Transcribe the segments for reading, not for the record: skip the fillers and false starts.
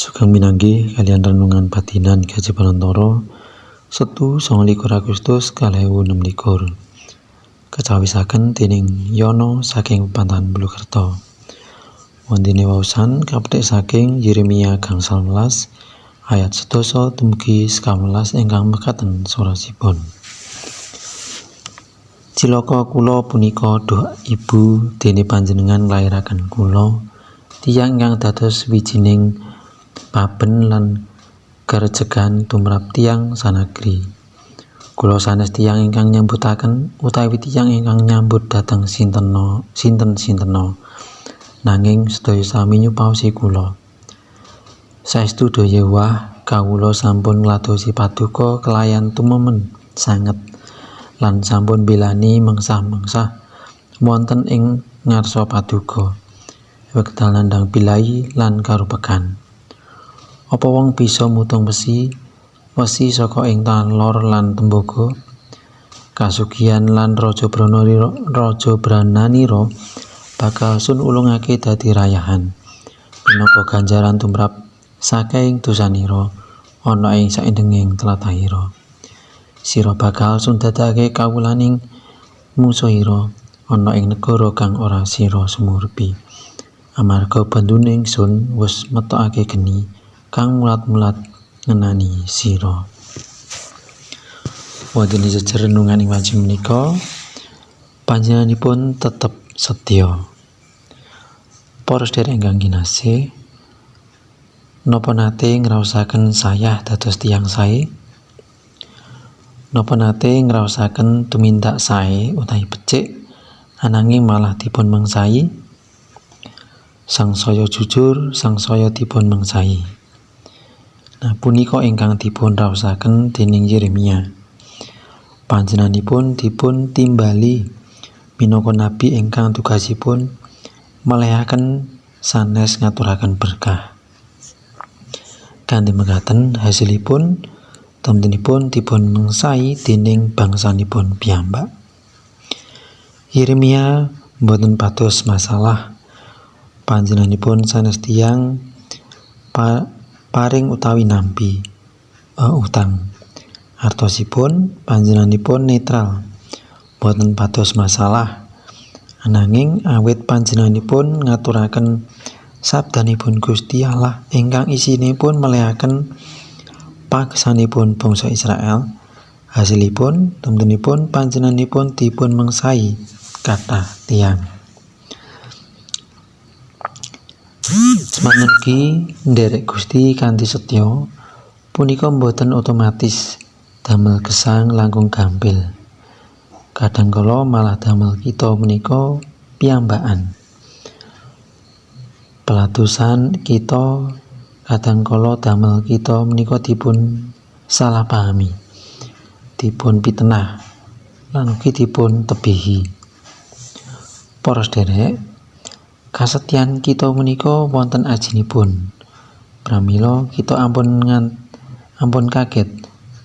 Sugeng pinanggih kaliyan renungan batinan Gaji Balantara Setu 29 Agustus 2026. Kecawisaken dening Yono saking Pepantahan Bulukerto. Wontene waosan kapethik saking Yeremia gangsal welas ayat 10 dumugi 19 ingkang mekaten surasipun. Cilaka kula punika duh ibu dene panjenengan nglairaken kula, tiyang ingkang dados wijining paben lan gerejegan tumrap tiyang sanagri. Kula sanes tiyang ingkang nyambutaken utawi tiyang ingkang nyambut dhateng sintena sinten-sintena. Nanging sedaya sami nyupaosi kula. Saestu duh Yewah, kawula sampun ngladosi paduka kelayan tumemen sanget lan sampun mbelani mengsah-mengsah wonten ing ngarsa paduka. Wekdal nandhang bilai lan karupekan. Apa wong bisa mutung wesi wesi saka ing talor lan tembaga? Kasugihan lan raja raja brananira bakal sun ulungake dadi rayahan minangka ganjaran tumrap saking dosanira ana ing saindenging tlatahira. Sira bakal sun dadekake kawulaning mungsuhira ana ing negara kang ora sira sumurupi. Amarga bandune ingsun wis metokake geni kang mulat-mulat ngenani sira. Wonten jejer renungan ing wanci menika panjenenganipun tetep setya. Para sedherek ingkang kinasih, napa nate ngraosaken sayah dados tiyang sae? Napa nate ngraosaken tumindak sae utawi becik ananging malah dipun mengsahi? Sangsaya jujur, sangsaya dipun mengsahi. Nah, punika ingkang dipun raosaken dening Yeremia. Panjenenganipun dipun timbali minangka nabi ingkang tugasipun melehaken sanes ngaturaken berkah. Kanthi mekaten hasilipun temtenipun dipun mengsahi dening bangsanipun piyambak. Yeremia boten pados masalah, panjenenganipun sanes tiyang paring utawi nampi utang. Artosipun panjenenganipun netral, boten pados masalah. Ananging awit panjenenganipun ngaturaken sabdanipun Gusti Allah ingkang isinipun melehaken pagesanipun bangsa Israel, hasilipun temtenipun panjenenganipun dipun mengsahi kathah tiyang. Semanten ugi nderek Gusti kanthi setya punika boten otomatis damel gesang langkung gampil. Kadang kala malah damel kita punika piyambakan. Peladosan kita kadang kala damel kita menika dipun salah pahami, dipun pitenah, lan ugi dipun tebihi. Para sedherek, kasetyan kita punika wonten ajinipun. Pramila kita ampun kaget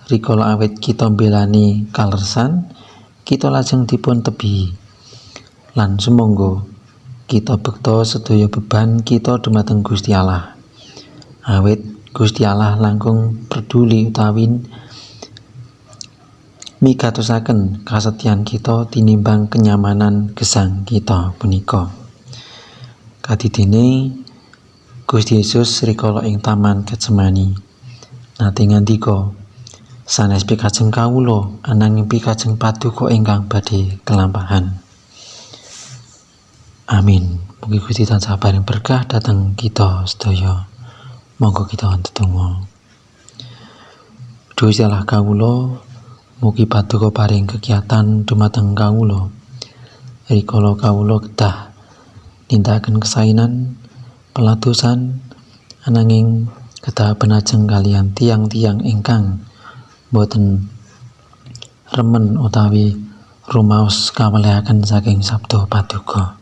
rikala awit kita mbelani kaleresan, kita lajeng dipun tebihi. Lan sumangga kita bekta sedaya beban kita dumateng Gusti Allah. Awit Gusti Allah langkung peduli utawi migatosaken kasetyan kita tinimbang kenyamanan gesang kita punika. Kadidene Gusti Yesus rikala ing Taman Getsemani nate ngandika, sanes pikajeng kawula ananging pikajeng paduka ingkang badhe kelampahan. Amin. Mugi Gusti tansah paring berkah dhateng kita sedaya. Monggo kita ndedonga. Gusti Allah kawula, mugi paduka paring kegiatan dumateng kawula. Rikala kawula kedah nindakaken kesainan, peladosan, ananging kedah benajeng kaliyan tiyang-tiyang ingkang boten remen utawi rumaos kawelehaken saking sabda paduka.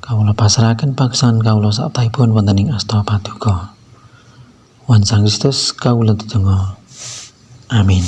Kawula pasrahaken pagesangan kawula saktahipun wonten ing asta paduka. Wan Sang Kristus kawula ndedonga. Amin.